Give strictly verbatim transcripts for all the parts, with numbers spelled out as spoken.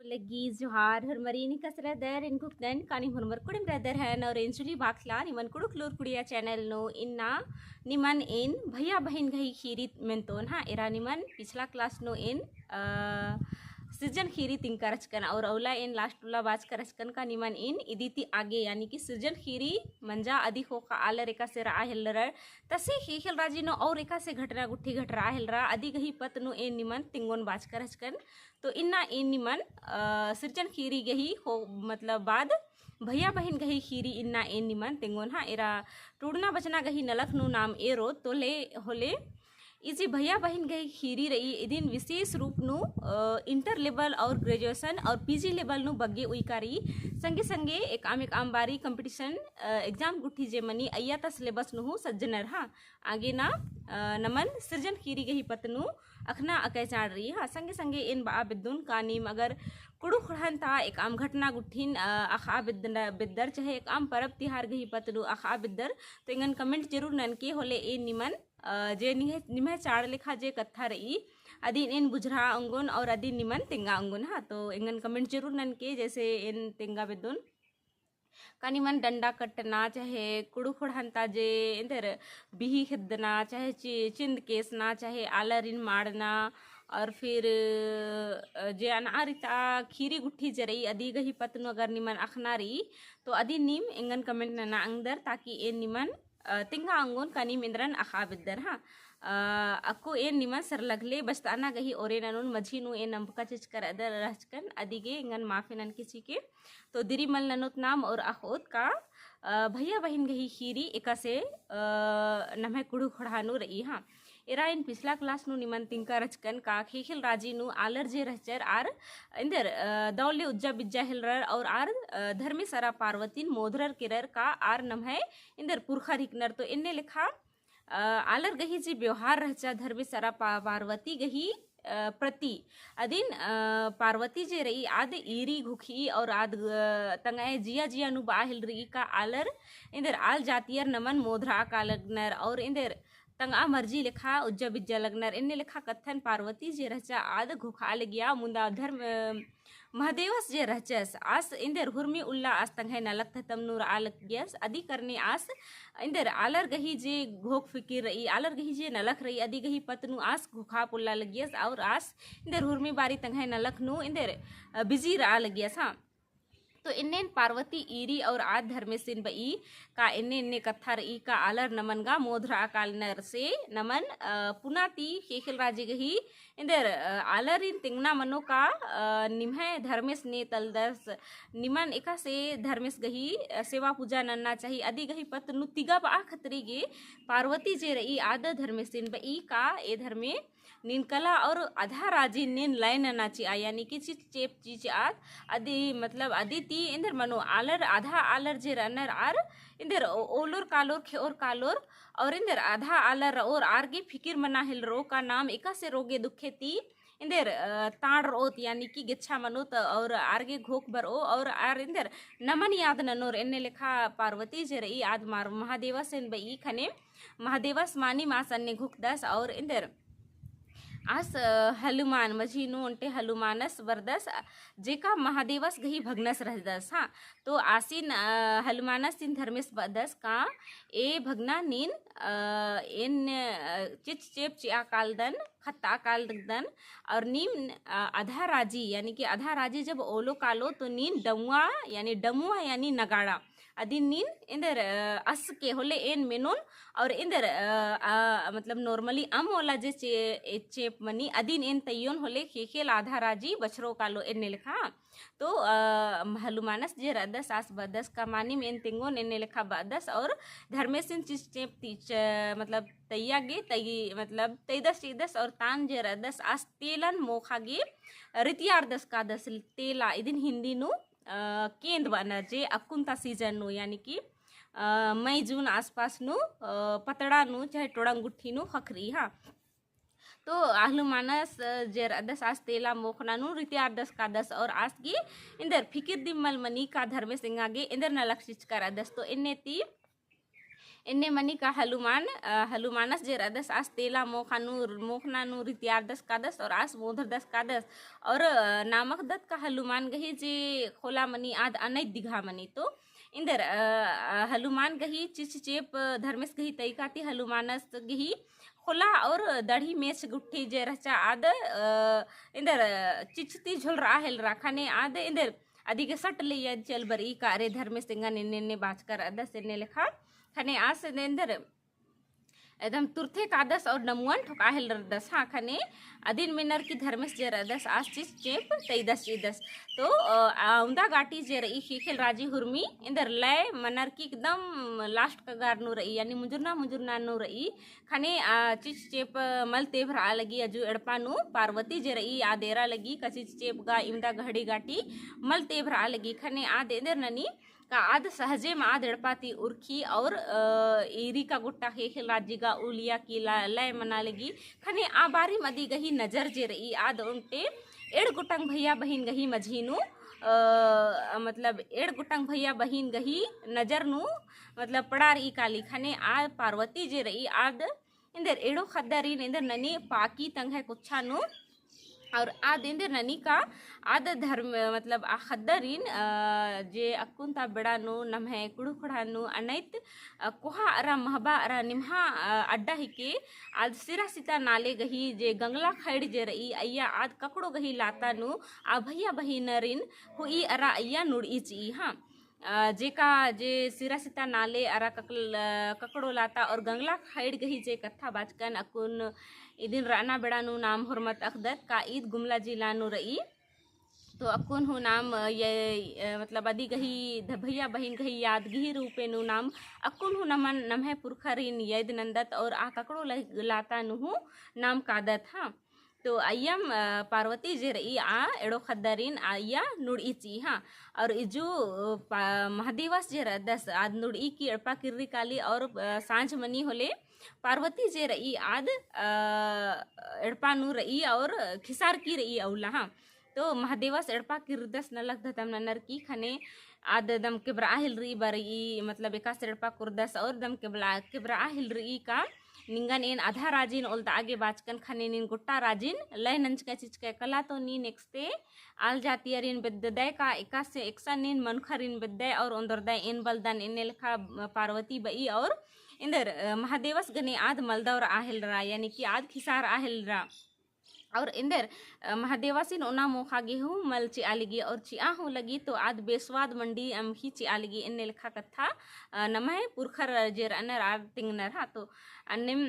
लग्गी जोहार, होरमर एन एकासे रअदर, एन कुक्तन, का नीम होरमर कुड़िम रअदर हन, और एन जुली बाखला, निमन कुँड़ुख़ लूर कुड़िया channel नू इन्ना निमन एन भैया बहिन गही ख़ीरी मेन्तोन, हाँ, एरा निमन पिछला class नू एन, अ, सिरजन ख़ीरी तिंका रहचकन, और अउला एन last उल्ला बाचका रहचकन का निमन एन इदी ती आगे, यानी कि सिरजन ख़ीरी मंजा अदी ख़ोख़ा आलर एकासे रआ हेलरर, तसे ख़ेख़ेल राजी नू और एकासे घटना गुट्ठी घटरआ हेलरा, अदी गही पत्त नू एन निमन तिंगोन बाचका रहचकन। तो इन्ना एन निमन, अ, सिरजन ख़ीरी गही हो, मतलब बाद भैया बहिन गही ख़ीरी इन्ना एन निमन तिंगोन, हाँ, एरा टूड़ना बचना गही नलख नू नाम एरोत, तो ले होले ई जे भैया बहिन गही ख़ीरी रई, इदिन विशेष रूप नू, अ, inter level और graduation और PG level नू बग्गे उइका रई। संगे संगे एकअम एकअम बारी competition, अ, exam गुट्ठी जे मनी अइय्या ता syllabus नू हूँ सज्जनर, हाँ। आगे ना, अ, नमन सिरजन ख़ीरी गही पत्त नू अख़ना अकय चाड़ रई, हाँ। संगे संगे एन बआ बेद्दोन का नीम अगर कुँड़ुख़ ख़ोंड़हन ता एकअम घटना गुट्ठिन, अ, अख़आ बेद्दन-, बेद्दर, चाहे एकअम परब तिहार गही पत्त नू अख़आ बेद्दर, तो एंगन comment जरूर ननके होले एन निमन अ, जे निम्है, निम्है चाड़ लेखा जे कत्था रई, अदिन एन बुझरआ ओंगोन और अदिन निमन तेंगा ओंगोन, हाँ। तो एंगन comment जरूर ननके, जैसे एन तेंगा बेद्दोन। का निमन डंडा कट्टना, चाहे कुँड़ुख़ ख़ोंड़हन ता जे एन्देर बिही ख़ेद्दना, चाहे चि-, चिंद केसना, चाहे आलरिन माड़ना, और फिर, अ, जे अनआ रीता ख़ीरी गुट्ठी जे रई, अदी गही पत्त नू अगर निमन अख़ना रई, तो अदिन नीम एंगन comment नना ओंगदर, ताकि एन निमन अ, तेंगा ओंगोन का नीम एन्देरन अख़आ बेद्दर, हाँ। अ, अक्कु एन निमन सरलग ले बचताना गही ओरे ननोन, मझी नू एन अम्बका चिचका रअदर रहचकन, अदिगे एंगन माफी ननके चिके। तो दिरी मल ननोत नाम और अख़ओत का, अ, भैया बहिन गही ख़ीरी एकासे, अ, नम्है कुँड़ुख़ ख़ोंड़हा नू रई, हाँ। एरा एन पिछला class नू निमन तिंका रहचकन का ख़ेख़ेल राजी नू आलर जे रहचर आर एन्देर, अ, दव ले उज्जा बिज्जा हेलरर और आर, अ, धर्मेस अरा पार्वतीन मोधरर केरर का आर नम्है एन्देर पुरखर हिकनर। तो एन्ने लेखा, अ, आलर गही जे व्यवहार रहचा धर्मेस अरा पा-, पार्वती गही, अ, प्रति अदिन, अ, पार्वती जे रई आद ईरी घुखी और आद, अ, तंगआ जिया जिया नू बआ हेलरई का आलर एन्देर आल जातियर नमन मोधरआ कालनर और एन्देर तंगआ मर्जी लेखा उज्जा बिज्जा लगनर। एन्ने लेखा कत्थन पार्वती जे रहचा आद घोखआ लगिया, मुन्दा धर्म, अ, महादेवस जे रहचस आस एन्देर हुरमी उल्ला आस तंग्है नलख तहतम नू रआ लगियस। अदी करने आस एन्देर आलर गही जे घोख फिकिर रई, आलर गही जे नलख रई, अदी गही पत्त नू आस घोखआ पोल्ला लगियस और आस एन्देर हुरमी बारी तंग्है नलख नू एन्देर, अ, busy रआ लगियस, हाँ। तो एन्नेन पार्वती ईरी और आद धर्मेसिन बई का एन्ने एन्ने कत्था रई का आलर नमन गा मोधरआ कालनर से नमन, अ, पुना ती ख़ेख़ेल राजी गही एन्देर, अ, आलरिन तेंगना मनो का, अ, निम्है धर्मेस ने तलदस, निमन एकासे धर्मेस गही, अ, सेवा पूजा नन्ना चाही। अदी गही पत्त नू तिगा बआ खतरी गे पार्वती जे रई आद धर्मेसिन बई का ए धर्मे नीन कला और अधा राजी नीन लय नना चिआ, यानी कि चिच चेप चिचआत। अदी मतलब अदी ती एन्देर मनो आलर, अधा आलर जे रअनर आर एन्देर ओ-, ओलोर कालोर, खेओर कालोर, और एन्देर अधा आलर रओर आर गे फिकिर मना हेलरो का नाम एकासे रोगे दुखे ती एन्देर, अ, ताड़ रओत, यानी कि गेच्छा मनोत और आर गे घोख बरओ और आर एन्देर नमन याद ननोर। एन्ने लेखा पार्वती जे रई आद मार महादेवसिन बई ख़ने महादेवस मानिम आस अन्ने घोखदस और एन्देर आस, अ, हलुमान मझी नू ओन्टे हलुमानस बरदस, अ, जेका महादेवस गही भगनस रहदस, हाँ। तो आसिन, अ, हलुमानसिन धर्मेस बअदस का ए भगना नीन, अ, एन, अ, चिच चेप चिआ कालदन, खत्ता कालदन, और नीम, अ, अधा राजी, यानी कि अधा राजी जब ओलो कालो तो नीन डमुआ, यानी डमुआ यानी नगाड़ा, अदिन नीन एन्देर, अ, अस के होले एन मेनोन और एन्देर, अ, अ, मतलब normally अम ओला जे चे-, ए, चेप मनी अदिन एन तइयोन होले ख़ेख़ेल आधा राजी बछरो कालो एन्ने लेखा। तो, अ, हलुमानस जे रअदस आस बअदस का मानिम एन तेंगोन एन्ने लेखा बअदस और धर्मेसिन चिच चेप ती च-, मतलब तइया गे तई, मतलब तइदस चिदस और तान जे रअदस आस तेलन मोखा गे रितियारदस कादस तेला इदिन हिन्दी नू अ, केंद बअनर जे अक्कुन ता season नू, यानी कि, अ, मई जून आसपास नू, अ, पतड़ा नू चाहे टोड़ंग गुट्ठी नू ख़क्खरई, हाँ। तो हलुमानस, अ, जे रअदस आस तेला मोखना नू रितियारदस कादस और आस गे एन्देर फिकिर दिम मल मनी का धर्मेस एंगा गे एन्देर नलख चिचका रअदस। तो एन्ने ती एन्ने मनी का हलुमान, अ, हलुमानस जे रअदस आस तेला मोखा नू, मोखना नू रितियारदस कादस और आस मोधरदस कादस। और, अ, नाम अख़दत का हलुमान गही जे ख़ोला मनी आद अनैत दिघा मनी तो एन्देर, अ, अ, हलुमान गही चिच चेप धर्मेस गही तइका ती हलुमानस गही ख़ोला और दड़ी मेछ गुट्ठी जे रहचा आद, अ, एन्देर, अ, चिच ती झोलरआ हेलरा ख़ने आद एन्देर अदिगे सट ले याद चल बरई का अरे धर्मेस एंगन एन्ने एन्ने बाचका रअदस एन्ने लेखा। ख़ने आस एन्देर एकदम तुरथे कादस और नमुअन ठोका हेलरदस। हाँ, ख़ने अदिन मेनर की धर्मेस जे रअदस आस चिच चेप तइदस चिदस। तो, अ, अवंदा गाटी जे रई ख़ेख़ेल राजी हुरमी एन्देर लय मनर की एकदम last कगार नू रई, यानी मुजुरना मुजुरना नू रई। ख़ने, अ, चिच चेप मल तेभरआ लगी अजु एड़पा नू पार्वती जे रई आद एरा लगी का चिच चेप गा इवंदा गहड़ी गाटी मल तेभरआ लगी। ख़ने आद एन्देर ननी का आद सहजेम आद एड़पा ती उरखी और, अ, ईरी का गुट्टा ख़ेख़ेल राजी गा उलिया की ला-, लय मना लगी। ख़ने आ बारिम अदी गही नजर जे रई आद ओन्टे एड़ गुटंग भैया बहिन गही मझी नू, अ, मतलब एड़ गुटंग भैया बहिन गही नजर नू मतलब पड़ा रई काली। ख़ने आ पार्वती जे रई आद एन्देर एड़ो ख़द्दारिन एन्देर ननी पाकी तंग्है कुच्छा नू और आद एन्देर ननी का आद धर्म मतलब आ ख़द्दारिन, अ, जे अक्कुन ता बेड़ा नू नम्है कुँड़ुख़ ख़ोंड़हा नू अनैत, अ, कोहा अरा महबा अरा निम्हा, अ, अड्डा हिके आद सिरा सिता नाले गही जे गंगला ख़ैड़ जे रई अइय्या आद ककड़ो गही लाता नू आ भैया बहिनरिन हुई अरा अइय्या नुड़ई चिई। हाँ, अ, जेका जे सिरा सिता नाले अरा ककल-, अ, ककड़ो लाता और गंगला ख़ैड़ गही जे कत्था बाचकन अक्कुन इदिन रअना बेड़ा नू नाम होरमत अख़दत का ईद गुमला जिला नू रई। तो अक्कुन हूँ नाम, अ, ये, अ, मतलब अदी गही ध-, भैया बहिन गही यादगिरी रूपे नू नाम अक्कुन हूँ नमन नम्है पुरखरिन याद नन्दत और आ ककड़ो ल-, लाता नू हूँ नाम कादत। हाँ, तो अइय्यम, अ, पार्वती जे रई आ एड़ो ख़द्दारिन अइय्या नुड़ई चिई। हाँ, और इजु, अ, पा-, महादेवस जे रअदस आद नुड़ई की एड़पा किर्री काली और, अ, सांझ मनी होले पार्वती जे रई आद, अ, एड़पा नू रई और खिसार की रई अउला। हाँ, तो महादेवस एड़पा किर्रदस नलख धतम ननर की ख़ने आद दम केबरआ हेलरई बरई, मतलब एकासे एड़पा कुर्रदस और दम केबला-, केबरआ हेलरई का निंगन एन आधा राजिन ओलदआ गे बाचकन ख़ने नीन गोट्टा राजिन लय नंजका चिचका कला तो नीन एकसते आल जातियरिन बेद्ददय का एकासे एकसन नीन मनुखरिन बेद्दय और ओन्दरदय एन बलदन एन्ने लेखा पार्वती बई और एन्देर, अ, महादेवस गने आद मलदौ रआ हेलरा, यानी कि आद खिसारआ हेलरा। और एन्देर, अ, महादेवासिन ओना मोखा गे हूँ मल चिआ लगी और चिआ हूँ लगी तो आद बेस्वाद मंडी अमख़ी चिआ लगी एन्ने लेखा कत्था, अ, नम्है पुरखर जे रअनर आर तिंगनर। हाँ, तो अन्नेम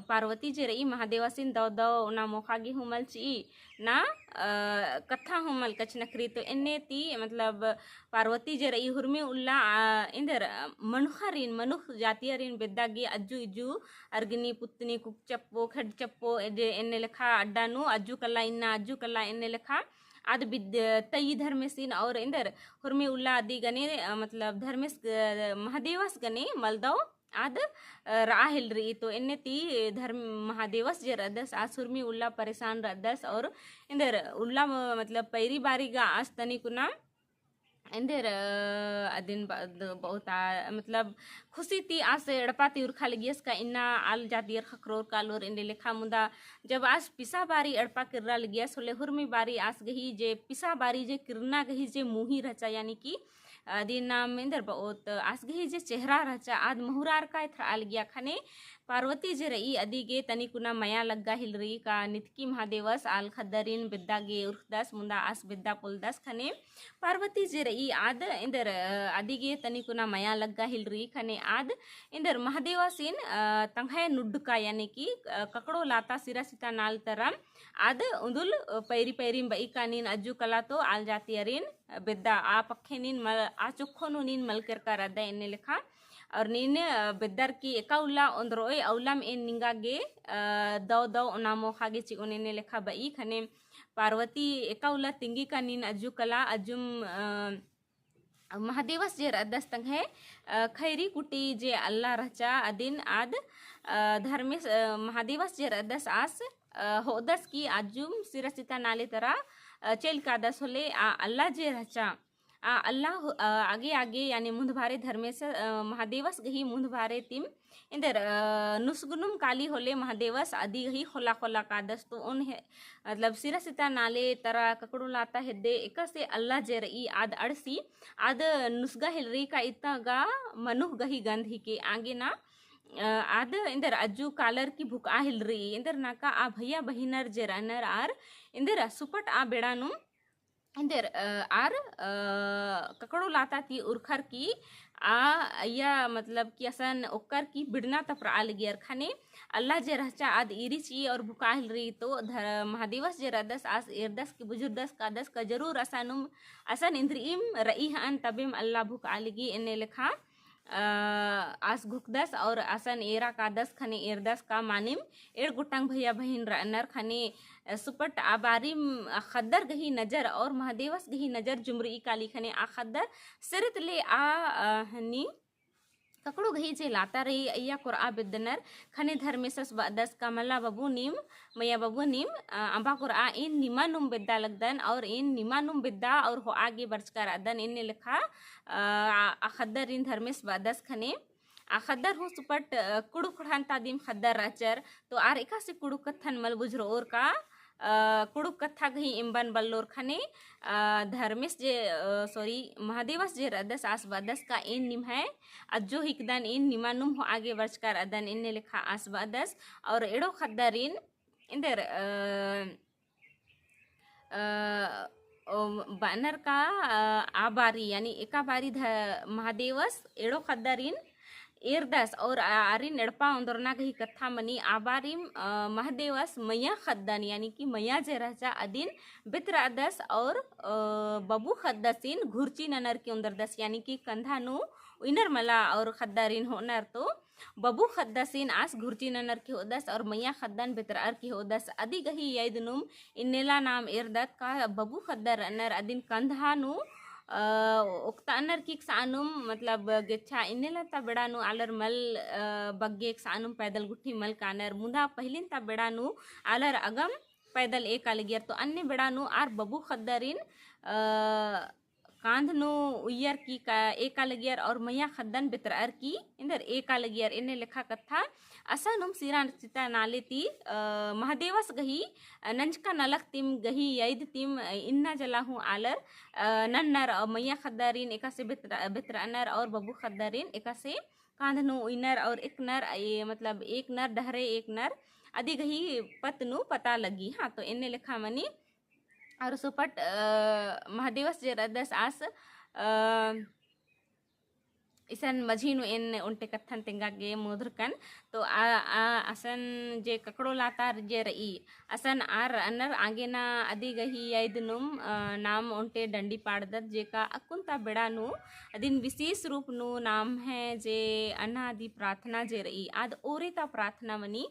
पार्वती जे रई महादेवासिन दौ दौ ओना मोखा गे हूँ मल चिई ना, अ, कत्था हूँ मल कछनखरी। तो एन्ने ती मतलब पार्वती जे रई हुरमी उल्ला, अ, एन्देर, अ, मनुखरिन, मनुख जातियरिन बेद्दा गे अज्जु इज्जु अरगनी पुत्तनी कुक चप्पो, खेड चप्पो, ए जे एन्ने लेखा अड्डा नू अज्जु कला इन्ना, अज्जु कला एन्ने लेखा आद बिद-, तई धर्मेसिन और एन्देर हुरमी उल्ला अदी गने, अ, मतलब धर्मेस, अ, महादेवस गने मलदौ आद, अ, रआ हेलरई। तो एन्ने ती धर्म महादेवस जे रअदस आस हुरमी उल्ला परेशान रअदस और एन्देर उल्ला म-, मतलब पैरी बारी गा आस तनी कुना एन्देर, अ, अदिन ब-, द-, बहुत आ, मतलब, खुशी ती आस एड़पा ती उरखा लगियस का इन्ना आल जातियर ख़क्खरोर कालोर एन्ने लेखा मुदा जब आस पिसा बारी एड़पा किर्रा लगियस होले हुरमी बारी आस गही जे पिसा बारी जे किरना गही जे मुही रहचा, यानी कि अदिन नाम एन्देर बहुत आस गही जे चेहरा रहचा आद महुरार का एथरा लगिया ख़ने पार्वती जे रई अदी गे तनी कुना मया लग्गा हेलरई का नितकी महादेवस आल ख़द्दरिन बेद्दा गे उरखदस मुदा आस बेद्दा पोलदस ख़ने पार्वती जे रई आद एन्देर, अ, अदी गे तनी कुना मया लग्गा हेलरई ख़ने आद एन्देर महादेवासिन, अ, तंग्है नुड्डका यानी कि, अ, ककड़ो लाता सिरा सिता नाल तरम आद उन्दुल, अ, पैरी पैरीम बई का नीन अज्जु कला तो आल जातियरिन, अ, बेद्दा आ पक्खे नीन मल, आ चोक्खो नू नीन मल केरका रअदय एन्ने लेखा। और नीन, अ, बेद्दर की एका उल्ला ओन्द्रओय अउलम एन निंगा गे, अ, दौ दौ ओना मोखा गे चिओन एन्ने लेखा बई ख़ने पार्वती एका उल्ला तिंगी का नीन अज्जु कला अज्जुम, अ, महादेवस जे रअदस तंग्है, अ, खैरी कुटी जे अल्ला रहचा अदिन आद, अ, धर्मेस, अ, महादेवस जे रअदस आस, अ, होअदस की अज्जुम सिरा सिता नाले तरा, अ, चेल कादस होले आ अल्ला जे रहचा आ अल्ला, अ, आगे आगे यानी मुन्ध भारे धर्मेस, अ, महादेवस गही मुन्ध भारे तिम एन्देर, अ, नुस्गनुम काली होले महादेवस अदी गही खोला खोला कादस तो ओन हे, मतलब सिरा सिता नाले तरा ककड़ो लाता हेद्दे एकासे अल्ला जे रई आद अंड़सी, आद नुस्गा हेलरी का इत्ता गा मनुख गही गंध हिके आगे ना, अ, आद एन्देर अज्जु कालर की भुकआ हेलरी, एन्देर नाका आ भैया बहिनर जे रअनर आर, एन्देर सुपट आ बेड़ा नुम एन्देर, अ, आर, अ, ककड़ो लाता ती उरखर की आ, अइय्या मतलब कि असन ओक्कर की बिड़ना तपरआ लगियर ख़ने अल्ला जे रहचा आद ईरी चिई और भुकाहिल रई तो धर-, महादेवस जे रअदस आस एरदस की बुझुरदस कादस का जरूर असानुम असन इन्द्रिइम रई हअन तबेम अल्ला भुकआ लगी एन्ने लेखा अ, आस घुकदस और असन एरा कादस ख़ने एरदस का मानिम एड़ गोटंग भैया बहिन रअनर ख़ने, अ, सुपट आ बारिम, अ, ख़द्दर गही नजर और महादेवस गही नजर जुमरई काली ख़ने आ ख़द्दर सिरित ले आ, अ, हनी ककड़ो गही जे लाता रई अइय्या कोरआ बेद्दनर ख़ने धर्मेसस बअदस का मला बबू नीम मया बबू नीम, अ, अम्बा कोरआ एन निमा नुम बेद्दा लगदन और एन निमा नुम बेद्दा और होआ गे बरचका रअदन एन्ने लेखा, अ, आ ख़द्दरिन धर्मेस बअदस ख़ने। आ ख़द्दर हूँ सुपट, अ, कुँड़ुख़ ख़ोंड़हन ता दिम ख़द्दर रहचर, तो आर एकासे कुँड़ुख़ कत्थन मल बुझरओर का, अ, कुँड़ुख़ कत्था गही इम्बन बल्लोर ख़ने, अ, धर्मेस जे, अ, sorry, महादेवस जे रअदस आस बअदस का एन निम्है अज्जो हिकदन एन निमा नुम होआ गे बरचका रअदन एन्ने लेखा आस बअदस और एड़ो ख़द्दरिन एन्देर, अ, अ, ओ, बअनर का, अ, आ बारी, यानी एका बारी ध-, महादेवस एड़ो ख़द्दरिन एरदस और आ-, आरिन एड़पा ओन्दरना गही कत्था मनी आ बारिम, अ, महादेवस मया ख़द्दन, यानी कि मया जे रहचा अदिन बेतरअदस और, अ, बबू ख़द्दसिन घुरची ननर की ओन्दरदस, यानी कि कंधा नू उइनर मला और ख़द्दरिन होअनर तो बबू ख़द्दसिन आस घुरची ननर की होअदस और मया ख़द्दन बेतरअर की होअदस। अदी गही यइद नुम इन्नेला नाम एरदत का बबू ख़द्दर रअनर अदिन कंधा नू, अ, ओक्तअनर की एकसानुम मतलब गेच्छा इन्नेला ता बेड़ा नू आलर मल, अ, बग्गे एकसानुम पैदल गुट्ठी मल कानर। मुदा पहिलिन ता बेड़ा नू आलर अगम पैदल एका लगियर तो अन्ने बेड़ा नू आर बबू ख़द्दरिन, अ, कांध नू उइयर की का एका लगियर और मया ख़द्दन बेतरअर की एन्देर एका लगियर एन्ने लेखा कत्था। असानुम सिरा सिता नाले ती, अ, महादेवस गही, अ, नंजका नलख तिम गही यइद तिम, अ, इन्ना जला हूँ आलर, अ, नन्नर और मया ख़द्दरिन एकासे बेतरा-, बेतरअनर और बबू ख़द्दरिन एकासे कांध नू उइनर और एकनर, ए, मतलब एकनर डहरे एकनर अदी गही पत नू पता लगी। हाँ, तो एन्ने लेखा मनी और सुपट, अ, महादेवस जे रअदस आस, अ, इसन मझी नू एन ओन्टे कत्थन तेंगा गे मोधरकन। तो आ, आ, असन जे ककड़ो लातार जे रई, असन आर रअनर आगे ना अदी गही यइद नुम, अ, नाम ओन्टे डंडी पाड़दत जेका अक्कुन ता बेड़ा नू अदिन विशेष रूप नू नाम है जे अनादि प्रार्थना जे रई, आद ओरे ता प्रार्थना मनी,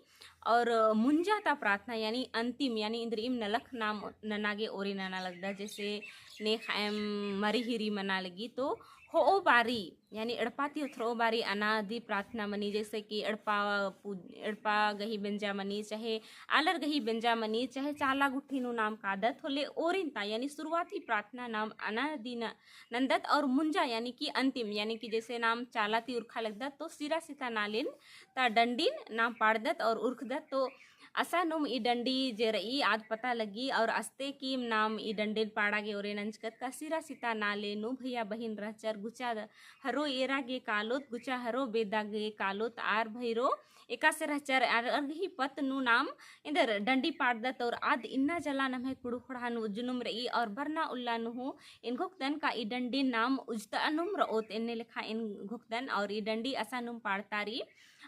और मुंजा ता प्रार्थना यानी अंतिम, यानी इन्द्रिइम नलख नाम नना गे ओरे नना लगदा, जैसे नेख़ एम मरी हिरी मना लगी, तो होओ बारी, यानी एड़पा ती होथरओ बारी अनादि प्रार्थना मनी, जैसे कि एड़पा पू-, एड़पा गही बेंजा मनी, चाहे आलर गही बेंजा मनी, चाहे चाला गुट्ठी नू नाम कादत होले ओरिन ता, यानी शुरुआती प्रार्थना नाम अनादि न-, नंदत और मुंजा यानी कि अंतिम, यानी कि जैसे नाम चाला ती उरखा लगदत, तो सिरा सिता नालिन ता डंडिन नाम पाड़दत और उरखदत। तो असानुम ई डंडी जे रई आद पता लगी और अस्ते की नाम ई डंडिन पाड़ा गे ओरे नंजकत का सिरा सिता नाले नू भैया बहिन रहचर गुचा द-, हरो एरा गे कालोत, गुचा हरो बेदा गे कालोत आर भैरो एकासे रहचर आर अरगही पत नू नाम एन्देर डंडी पाड़दत और आद इन्ना जला नम्है कुँड़ुख़ ख़ोंड़हा नू उज्जनुम रई और बरना उल्ला नू हूँ एन घोखदन का ई डंडी नाम उज्जतअनुम रओत एन्ने लेखा एन घोखदन और ई डंडी असानुम पाड़तारी।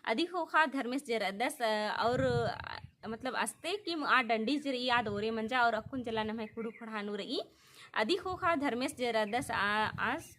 अदी ख़ोख़ा धर्मेस जे रअदस, अ, और, अ, मतलब अस्ते की आ डंडी जे रई आद ओरे मंजा और अक्कुन जला नम्है कुँड़ुख़ ख़ोंड़हा नू रई। अदी ख़ोख़ा धर्मेस जे रअदस आ, आस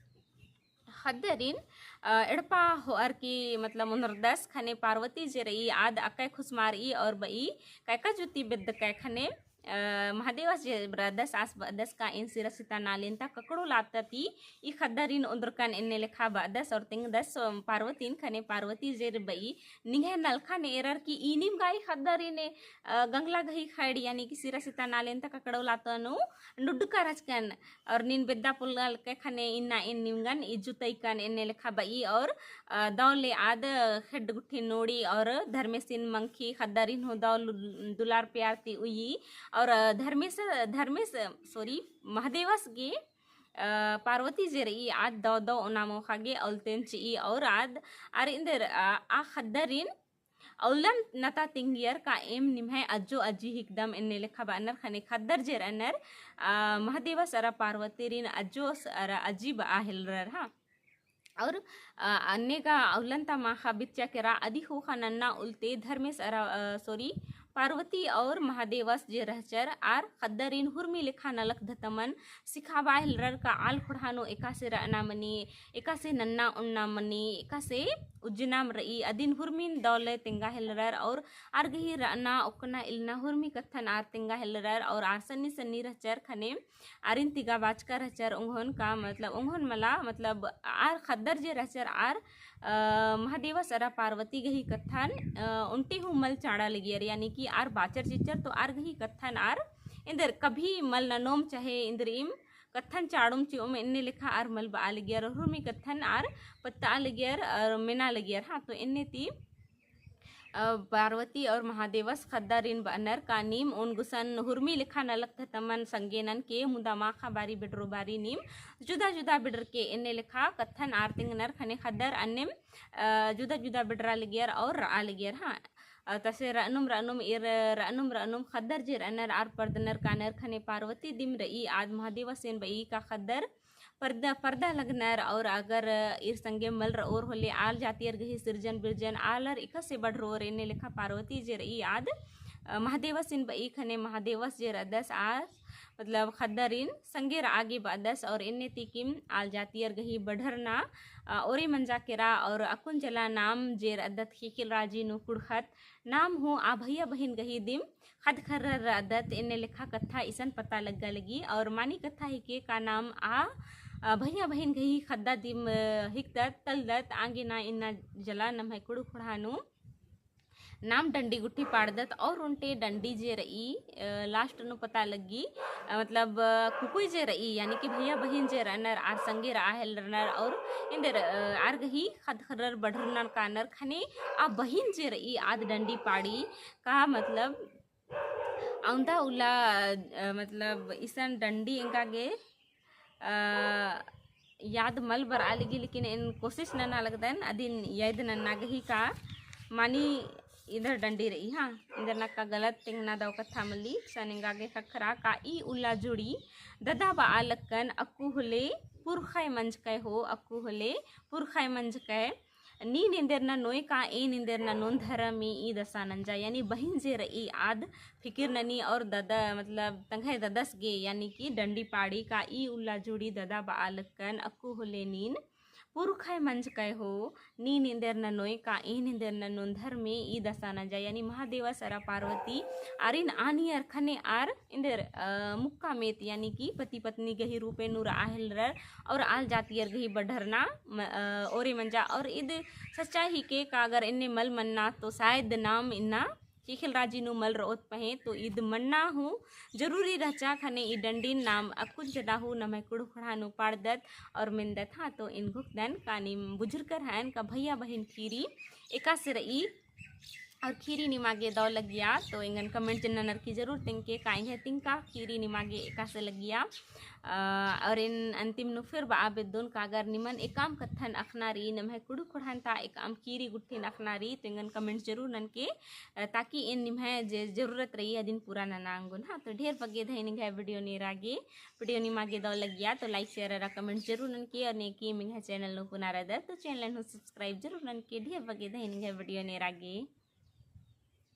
ख़द्दरिन, अ, एड़पा होअर की मतलब ओनरदस ख़ने पार्वती जे रई आद अकय खुसमारई और बई कयका जुती बेद्दकय ख़ने अ, महादेवस जे बरदस आस बअदस का एन सिरा सिता नालेन ता ककड़ो लाता ती ई ख़द्दरिन ओन्द्रकन एन्ने लेखा बअदस और तेंगदस, अ, पार्वतीन ख़ने पार्वती जे बई निंग्है नलखा ने एरर की ई नीम गा ई ख़द्दरिन, अ, गंगला गही ख़ैड़ यानी कि सिरा सिता नालेन ता ककड़ो लाता नू नुड्डका रहचकन और नीन बेद्दा पोल्ला लक्कय ख़ने इन्ना एन निमगन इज्जुतइकन एन्ने लेखा बई और, अ, दौले आद ख़ेड्ड गुट्ठी नोड़ी और धर्मेसिन मंखी ख़द्दरिन हूँ दौ लु-, दुलार प्यार ती उई और, अ, धर्मेस, धर्मेस, sorry, महादेवस गे, अ, पार्वती जे रई आद दौ दौ ओना मोख़ा गे औलतेन चिई और आद आर एन्देर, अ, आ ख़द्दरिन औलन नता तिंगियर का एम निम्है अज्जो अजी हिकदम एन्ने लेखा बअनर ख़ने ख़द्दर जे रअनर, अ, महादेवस अरा पार्वतीरिन अज्जो स-, अरा अजी बआ हेलरर, हाँ। और, अ, अन्ने गा औलन ता माख़ा बिच्चा केरा अदी ख़ोख़ा नन्ना उल्ते धर्मेस अरा, अ, sorry, पार्वती और महादेवस जे रहचर आर ख़द्दरिन हुर्मी लेखा नलख धतमन सिखाबआ हेलरर का आल ख़ोंड़हा नू एकासे रअना मनी, एकासे नन्ना ओन्ना मनी, एकासे उज्जनाम रई, अदिन हुर्मिन दौले तेंगा हेलरर और आर गही रअना ओक्कना इलना हुर्मी कत्थन आर तेंगा हेलरर और आर सन्नी सन्नी रहचर ख़ने आरिन तिगा बाचका रहचर ओंघोन का, मतलब ओंघोन मला, मतलब आर ख़द्दर जे रहचर आर, अ, महादेवस अरा पार्वती गही कत्थन, अ, ओन्टे हूँ मल चाड़ा लगियर, यानी कि आर बाचर चिच्चर तो आर गही कत्थन आर एन्देर कभी मल ननोम चाहे एन्देरिम कत्थन चाड़ोम चिओम एन्ने लेखा आर मल बआ लगियर और हुर्मी कत्थन आर पत्तआ लगियर और मेना लगियर। हाँ, तो एन्ने ती, अ, पार्वती और महादेवस ख़द्दारिन बअनर का नीम ओन गुसन हुर्मी लेखा नलख धतमन संगे ननके मुदा माख़ा बारी बेडरो बारी नीम जुदा जुदा बेडर के एन्ने लेखा कत्थन आर तेंगनर ख़ने ख़द्दर अन्नेम, अ, जुदा जुदा बेडरा लगियर और रआ लगियर। हाँ, अ, तसे रअनुम रअनुम ईर रअनुम रअनुम ख़द्दर जे रअनर आर परदनर कानर ख़ने पार्वती दिम रई आद महादेवसेन बई का ख़द्दर परदा, परदा लगनर और अगर ईर संगे मल रओर होले आल जातियर गही सिरजन बिरजन आलर इखसे बढ़रोर एन्ने लेखा पार्वती जे रई आद, अ, महादेवसिन बई ख़ने महादेवस जे रअदस आ मतलब ख़द्दरिन संगे रआ गे बअदस और एन्ने तिकिम आल जातियर गही बढ़रना, अ, ओरे मंजा केरा और अक्कुन जला नाम जे रअदत ख़ेख़ेल राजी नू कुँड़ुख़त नाम हूँ आ भैया बहिन गही दिम ख़द्द ख़र्रर रअदत एन्ने लेखा कत्था इसन पता लग्गा लगी। और मानी कत्था हिके का नाम आ, अ, भैया बहिन गही ख़द्दा दिम, अ, हिकदत तलदत आंगे ना इन्ना जला नम्है कुँड़ुख़ ख़ोंड़हा नू नाम डंडी गुट्ठी पाड़दत और ओन्टे डंडी जे रई, अ, last नू पता लग्गी, अ, मतलब, अ, कुकुई जे रई, यानी कि भैया बहिन जे रअनर आर संगे रआ हेलरनर और एन्देर, अ, आर गही ख़द्द ख़र्रर बढ़रनर कानर ख़ने आ बहिन जे रई आद डंडी पाड़ी का मतलब औंदा उल्ला, अ, मतलब इसन डंडी एंगा गे अ, याद मल बरआ लगी, लेकिन एन कोशिश नना लगदन, अदिन याद नन्ना गही का मानी इन्दर डंडी रई, हाँ, इन्दर नक्का गलत तेंगना दव कत्था मल्ली, सन एंगा गे ख़क्खरा का ई उल्ला जोड़ी ददा बआ लक्कन अक्कु होले पुरखय मंजकय हो, अक्कु होले पुरखय मंजकय। नीन एन्देरना नोय का एन एन्देरना नोन धरमी ई दसा नंजा, यानी बहिन जे रई आद फिकिर ननी और ददा, मतलब तंग्है ददस गे, यानी कि डंडी पाड़ी का ई उल्ला जोड़ी ददा बआ लक्कन अक्कु होले नीन पुरखय मंजकय हो, नीन एन्देरना नोय का एन एन्देरना नोन धरमी ई दसा नंजा, यानी महादेवस अरा पार्वती आरिन आनियर ख़ने आर एन्देर, अ, मुक्का मेत, यानी कि पति पत्नी गही रूपे नू रआ हेलरर और आल जातियर गही बढ़रना म-, अ, ओरे मंजा। और इद सच्चाई हिके का अगर एन्ने मल मन्ना तो शायद नाम इन्ना ख़ेख़ेल राजी नू मल रओत पहें, तो इद मन्ना हूँ जरूरी रहचा ख़ने ई डंडीन नाम अक्कुन जदा हूँ नम्है कुँड़ुख़ ख़ोंड़हा नू पाड़दत और मेन्दत। हाँ, तो एन घोखदन का नीम बुझुरकर हन का भैया बहिन ख़ीरी एकासे रई और ख़ीरी निमा गे दव लगिया, तो एंगन comment ननर की जरूर तेंगके का एंग्है तिंका ख़ीरी निमा गे एकासे लगिया। अ, और एन अंतिम नू फिर बआ बेद्दोन का अगर निमन एकअम कत्थन अख़ना रई, नम्है कुँड़ुख़ ख़ोंड़हन ता एकअम ख़ीरी गुट्ठिन अख़ना रई, तो एंगन comment जरूर ननके, अ, ताकि एन निम्है जे जरूरत रई अदिन पूरा नना ओंगोन। हाँ, तो ढेर बग्गे धैन एंग्है video नू एरा गे। Video निमा गे दव लगिया तो like, share अरा comment जरूर ननके और नेकी एंग्है channel नू पुना रअदर तो channel नू subscribe जरूर ननके। ढेर बग्गे धैन एंग्है video नू एरा गे।